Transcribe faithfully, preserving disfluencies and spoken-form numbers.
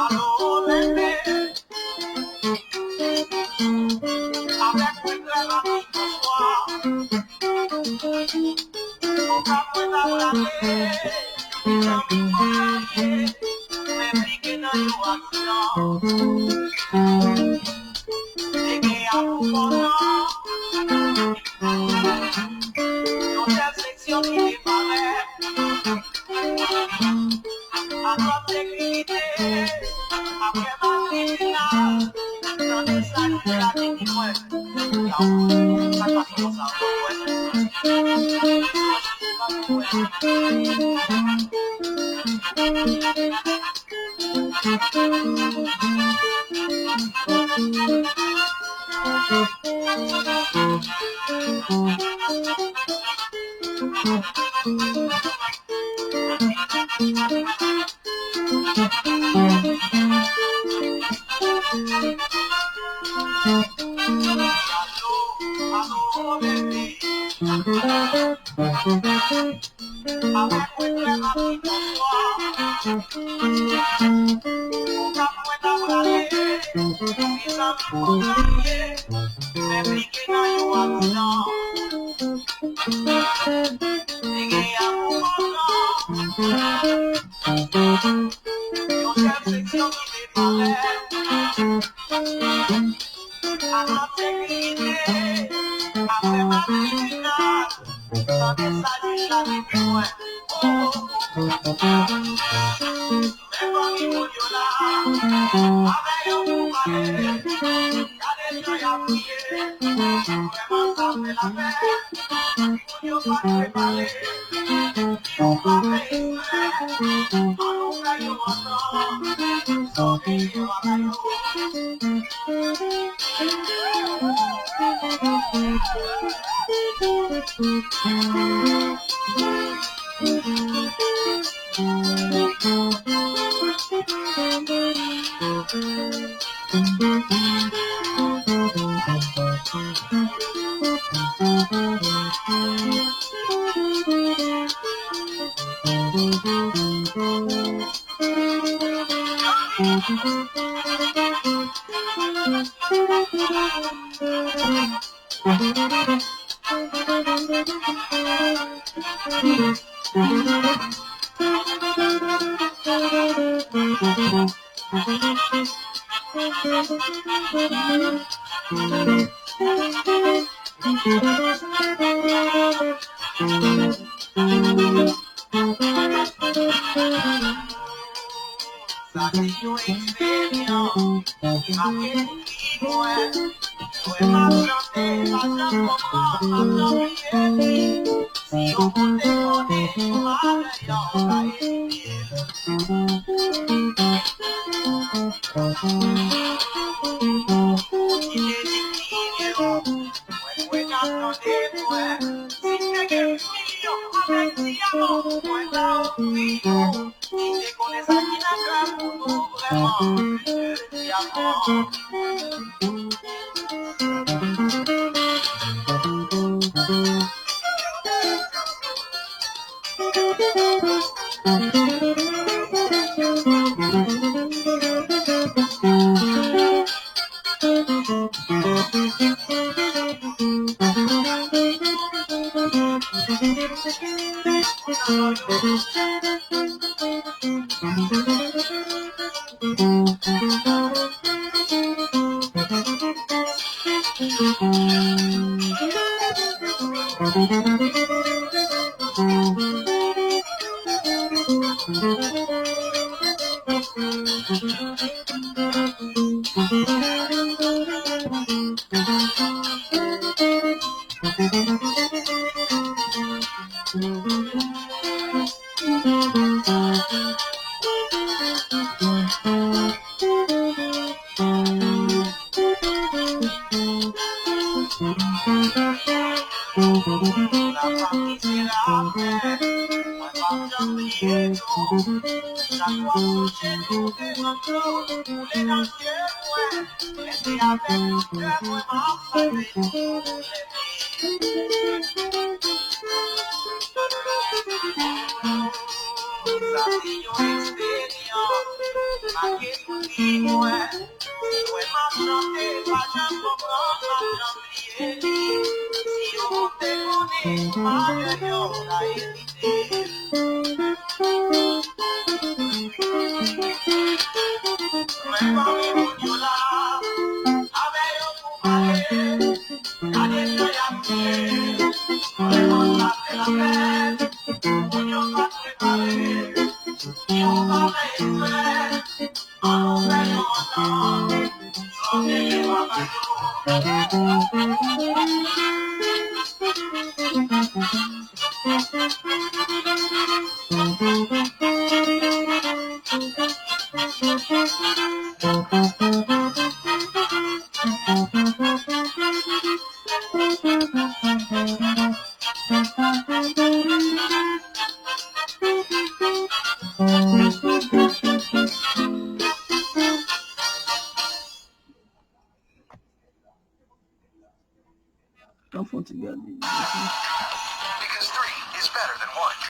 Alo, bebe. Avèk regrè m ap di bonswa. Ou ka kwè n ap rale, zanmi mwen ye, m enplike nan yon aksidan. Te gen a pou kòman, yon sèl seksyon ki te parèt. Agwòt sekirite, apre matinal, tande sa jij la te di mwen. Yaw, sa k pase konsa ankò, mwen? Avèk regrè m ap di bonswa. Ou ka kwè n ap rale, mezanmi, mwen ye, m enplike nan yon aksidan. Te gen a pou kòman, yon sèl seksyon ki te parèt. Agwòt sekirite, apre matinal, tande sa jij la te di mwen. Oh, oh, oh. Men fanmi moun yo la, avè yo pou pale, gade jan y ap kriye, vrèman sa fè lapèn. Moun yo pa t vle pale, yo pa fè eksprè. Ann nou fè yo ansanm, sove yo avè yo. Sa se yon eksperyans ki make tout vi mwen. Lè m ap chante, m ap chante kòman m ap chante epi si yon moun te konnen yon bagay la, w ta esplike l. Ou ki te di m ki ide w, mwen kwè n ap tande, mwen. Si m te gen milyon avèk dyaman, mwen ta ofri w. Ki te konnen sa ki nan kè m pou nou vrèman, mesye dyaman. Lafanmi se lapè, mwen p ap janm bliye nou. Chak fwa m sonje nou devan dlo, koule nan zye mwen. Men se avèk tout kè mwen m ap sove nou. Sa se yon eksperyans, make souvni mwen. Si mwen m ap chante, pa janm konprann, pa janm bliye li. Si yo te konnen malè yo ta evite. Mwen pami moun yo la, avè yo pou pale. Gade jan y ap kriye. Mwen konn sa se lapè. Moun yo pa prepare. Yo pa fè eksprè. An nou fè yon antann. Yo veye w ap ba yo. An fon ti gade. Because three is better than one.